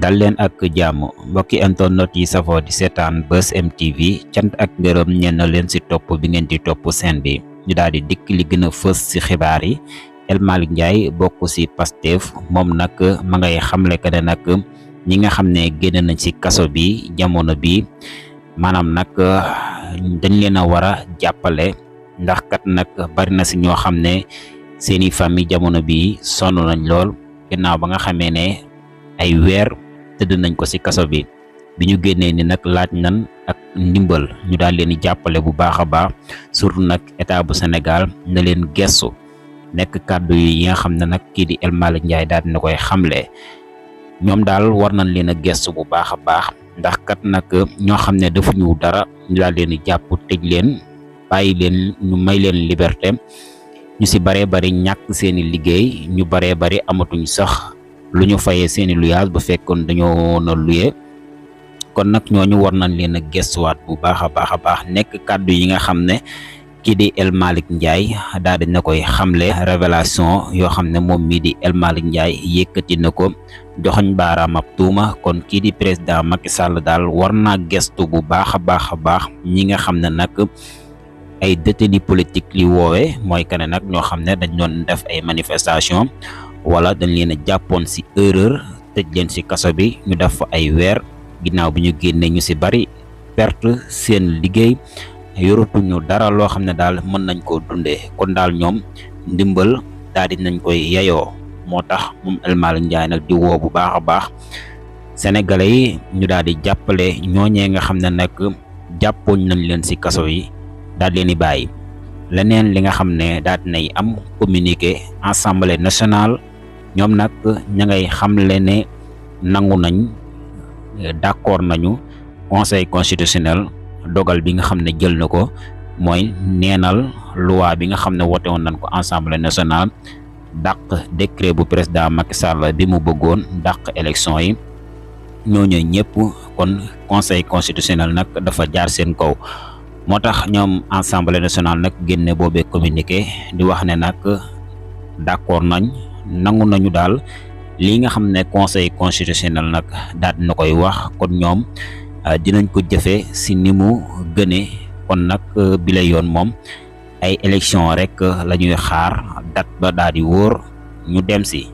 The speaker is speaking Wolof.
dal leen ak jàmm mbokki internet yi safoo di seetaan Buzz M TV cant ak ngërëm ñeen na leen ci topp bi ngeen di topp seen bi ñu daal di dikk li gën a fës ci xibaar yi. El Malick Ndiaye bokk ci Pastef moom nag ma ngay xamle que ne nag ñi nga xam ne génn nañ ci kaso bi jamono bi maanaam nag dañ leen a war a jàppale ndax kat nag bari na ci ñoo xam ne seeni famille jamono bi sonn nañ lool ginnaaw ba nga xamee ne ay weer tëdd nañ ko ci kaso bi ñu génnee ni nag laaj nan ak ndimbal ñu daal leen di jàppale bu baax a baax surtout nag état bu Sénégal na leen gestu nekk kàddu yi nga xam ne nag kii di El Malick Ndiaye daal dina koy xamle ñoom daal war nañ leen a gestu bu baax a baax ndax kat nag ñoo xam ne defuñu dara ñu daal leen di jàpp tëj leen bàyyi leen ñu may leen liberté ñu ci baree bari ñàkk seeni liggéey ñu baree bari amatuñ sax lu ñu fayee seeni luyaas bu fekkoon dañoo na luye kon nag ñooñu war nañ leen a gestuwaat bu baax a baax nekk kàddu yi nga xam ne kii di El Malick Ndiaye daal di na koy xamle révélation yoo xam ne moom mii di El Malick Ndiaye yëkkati na ko joxoñ baaraam ab tuuma kon kii di président Macky Sall daal war naa gestu bu baax a baax ñi nga xam ne nag ay détenus politique li woowee mooy que ne nag ñoo xam ne dañ doon def ay manifestation wala dañ leen a jàppoon ci erreur tëj leen ci kaso bi ñu def fa ay weer ginnaaw bi ñu génnee ñu ci bari perte seen liggéey yoratuñu dara loo xam ne daal mën nañ koo dundee kon daal ñoom ndimbal daal di nañ koy yayoo moo tax moom El Malick Ndiaye nag di woo bu baax a baax sénégalais yi ñu daal di jàppale ñooñee nga xam ne nag jàppooñ nañ leen ci kaso yi daal leen di bàyyi leneen li nga xam ne daal dinay am communiqué assemblée nationale ñoom nag ña ngay xamle ne nangu nañ d'accord nañu conseil constitutionnel dogal bi nga xam ne jël na ko mooy neenal loi bi nga xam ne wote woon nañ ko assemblée nationale dàq décret bu président Macky Sall bi mu bëggoon dàq élection yi ñooñu ñëpp kon conseil constitutionnel nag dafa jaar seen kaw moo tax ñoom assemblée nationale nag génne boobee communiqué di wax ne nag d'accord nañ nangu nañu daal lii nga xam ne conseil constitutionnel nag daal dina koy wax kon ñoom dinañ ko jëfee ci ni mu gënee kon nag bi la yoon moom ay élection rek la ñuy xaar date ba daal di wóor ñu dem ci